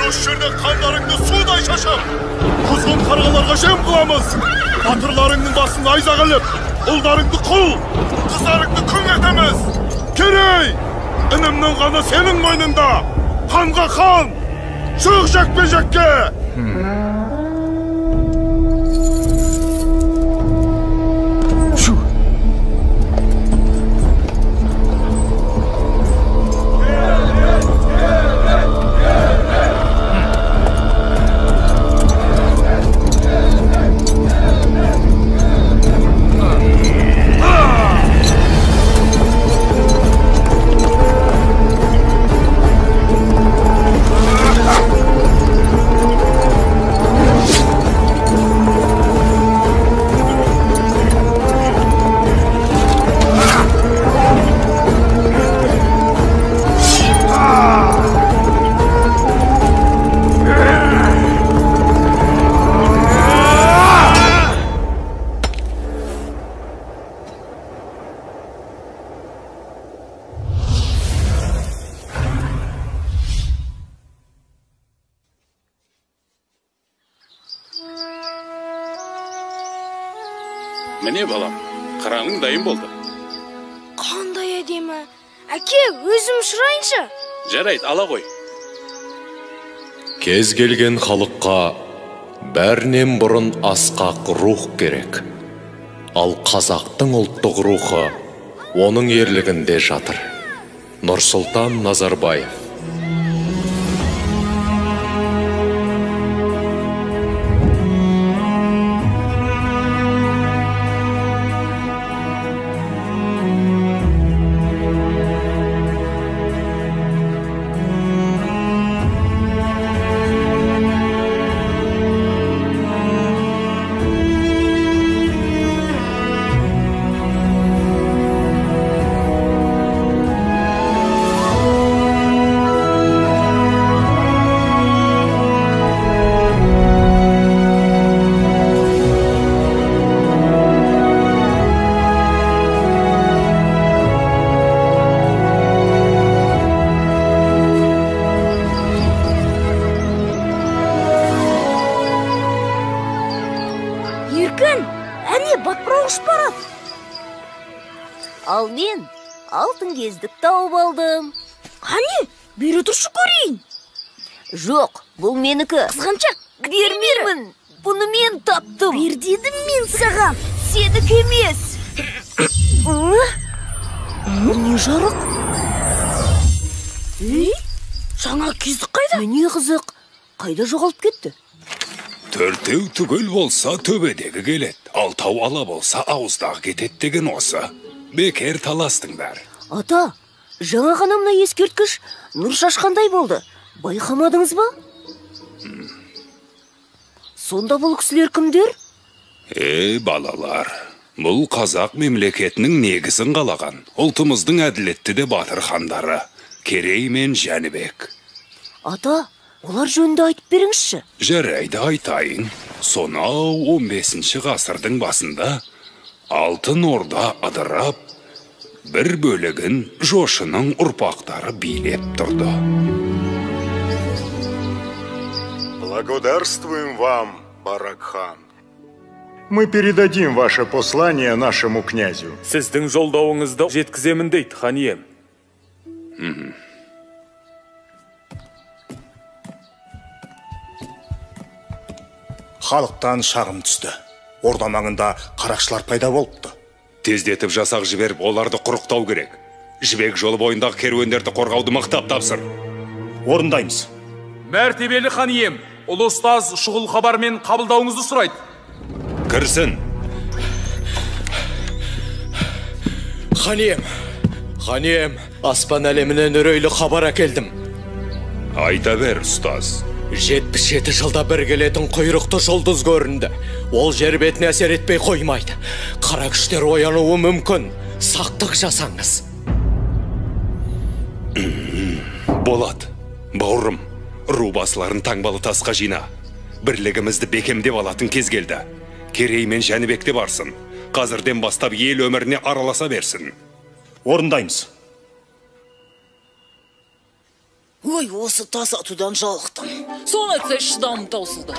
Осы жерде қандарыңды судай шашып, құзғын қарғаларға жем қыламыз. Батырларыңның басын найза қылып, ұлдарыңды құл, қыздарыңды күң етеміз. Керей, інімнің қаны сенің мойныңда. Қанға қан, шық жекпе-жекке. Міне балам, қыраның дайын болды. Қандай әдемі. Әке, өзім ұшырайыншы. Жарайды, ала ғой. Кез келген халыққа бәрінен бұрын асқақ рух керек. Ал қазақтың ұлттық рухы оның ерлігінде жатыр. Нұрсұлтан Назарбаев. Ал мен алтын кездік тауып алдым. Қане, бері тұршы көрейін. Жоқ, бұл менікі. Қызғаншақ, бермеймін. Бұны мен таптым. Бер дедім мен саған. Сенікі емес. Бұл не жарық? Ей, жаңа кездік қайда? Міне қызық, қайда жоғалып кетті? Төртеу түгел болса төбедегі келеді, алтау ала болса ауыздағы кетеді деген осы. Бекер таластыңдар. Ата, жаңа ғана мына ескерткіш нұр шашқандай болды. Байқамадыңыз ба? Сонда бұл кісілер кімдер? Ей, балалар, бұл қазақ мемлекетінің негізін қалаған, ұлтымыздың әділетті де батыр хандары, Керей мен Жәнібек. Ата, олар жөнінде айтып беріңізші. Жарайды, айтайын. Сонау 15 ғасырдың басында Алтын Орда ыдырап, бір бөлігін Жошының ұрпақтары билеп тұрды. Благодарствуем вам, Баракхан. Мы передадим ваше послание нашему князю. Сіздің жолдауыңызды жеткіземін дейді, хан ием. Халықтан шағым түсті. Орда маңында қарақшылар пайда болыпты. Тездетіп жасақ жіберіп, оларды құрықтау керек. Жібек жолы бойындағы керуендерді қорғауды мықтап тапсыр. Орындаймыз. Мәртебелі хан ием, ұлы ұстаз шұғыл хабармен қабылдауыңызды сұрайды. Кірсін. Хан ием, хан ием, аспан әлемінен үрейлі хабар әкелдім. Айта бер, ұстаз. 77 жылда бір келетін құйрықты жұлдыз көрінді. Ол жер бетіне әсер етпей қоймайды. Қара күштер оянуы мүмкін. Сақтық жасаңыз. Болат, бауырым, ру басыларын таңбалы тасқа жина. Бірлігімізді бекемдеп алатын кез келді. Керей мен Жәнібек те барсын. Қазірден бастап ел өміріне араласа берсін. Орындаймыз. Ой, осы тас атудан жалықтым. Соны айтсай, шыдамым таусылды.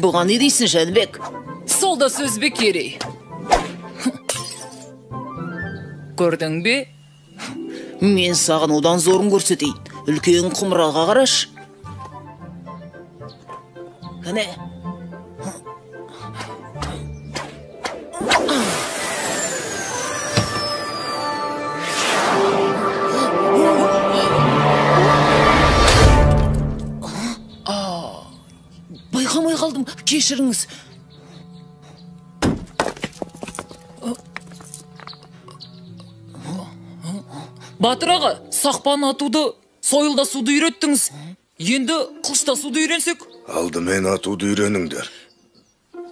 Бұған не дейсің, Жәнібек? Сол да сөз бе, Керей? Көрдің бе? Мен саған одан зорын көрсетейін. Үлкен құмыраға қараш. Кәне? Байқамай қалдым, кешіріңіз. Батыр аға, сақпан атуды, сойылдасуды үйреттіңіз. Енді қылыштасуды үйренсек? Алдымен атуды үйреніңдер.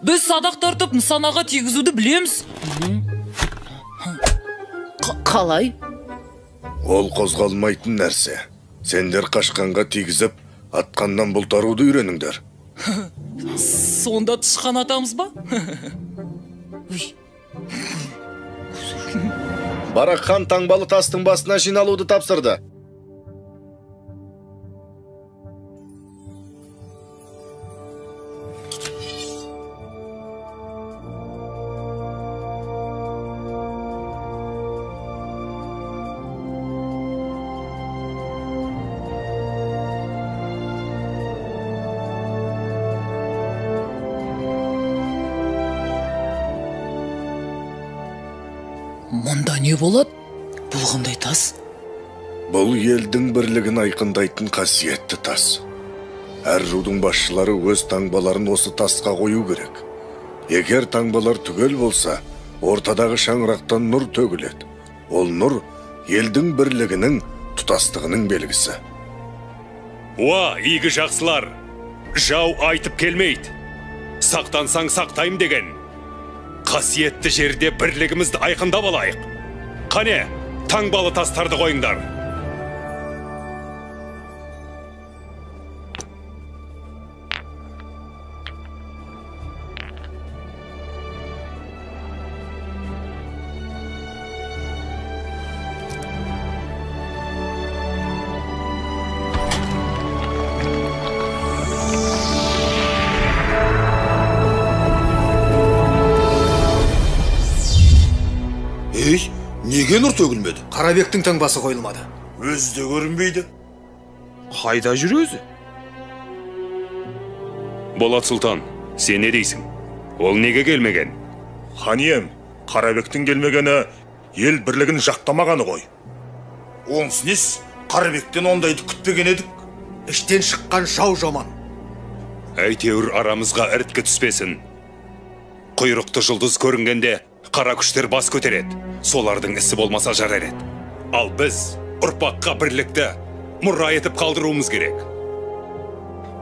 Біз садақ тартып, нысанаға тигізуді білеміз. Қалай? Ол қозғалмайтын нәрсе. Сендер қашқанға тигізіп, атқаннан бұлтаруды үйреніңдер. Сонда тышқан атамыз ба? Барақ хан таңбалы тастың басына жиналуды тапсырды. Мұнда не болады? Бұл қандай тас? Бұл елдің бірлігін айқындайтын қасиетті тас. Әр рудың басшылары өз таңбаларын осы тасқа қою керек. Егер таңбалар түгел болса, ортадағы шаңырақтан нұр төгіледі. Ол нұр елдің бірлігінің, тұтастығының белгісі. Уа, игі жақсылар, жау айтып келмейді. Сақтансаң сақтайым деген. Қасиетті жерде бірлігімізді айқындап алайық. Қане, таңбалы тастарды қойыңдар. Неге нұр төгілмеді? Қарабектің таңбасы қойылмады. Өзі де көрінбейді. Қайда жүр өзі? Болат Сұлтан, сен не дейсің? Ол неге келмеген? Хан ием, Қарабектің келмегені ел бірлігін жақтамағаны ғой. Онысы несі? Қарабектен ондайды күтпеген едік. Іштен шыққан жау жаман. Әйтеуір арамызға іріткі түспесін. Құйрықты жұлдыз көрінгенде қара күштер бас көтереді. Солардың ісі болмаса жарар еді. Ал біз ұрпаққа бірлікті мұра етіп қалдыруымыз керек.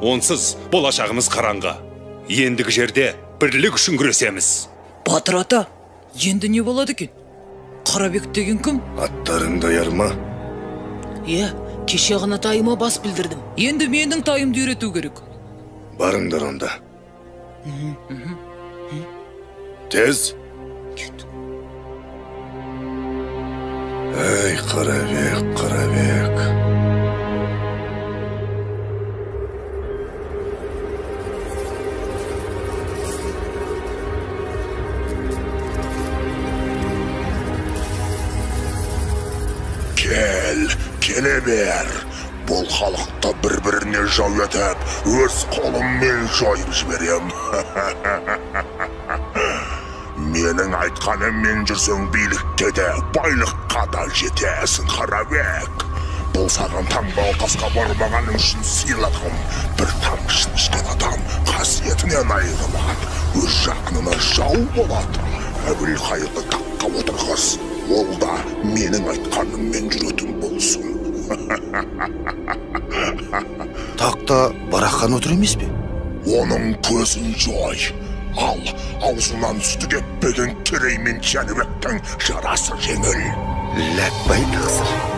Онсыз болашағымыз қараңғы. Ендігі жерде бірлік үшін күресеміз. Батыр ата, енді не болады екен? Қарабек деген кім? Аттарың даяр ма? Иә, кеше ғана тайыма бас білдірдім. Енді менің тайымды үйрету керек. Барыңдар онда. Тез. Эй, Қарабек, Қарабек. Кел, келе бер. Бұл халықты бір-біріне жау етіп, өз қолыммен жойып жіберем. Менің айтқаныммен жүрсең билікке де, байлыққа да жетесің, Қарабек. Бұл саған таңбалы тасқа бармағаның үшін сыйлығым. Бір тамшыны ішкен адам қасиетінен айырылады, өз жақынына жау болады. Әбілқайырды таққа отырғыз, ол да менің айтқаныммен жүретін болсын. Тақта Барақ хан отыр емес пе? Оның көзін жой. Ал аузынан сүті кетпеген Керей мен Жәнібектің жарасы жеңіл. Ләппай тақсыр.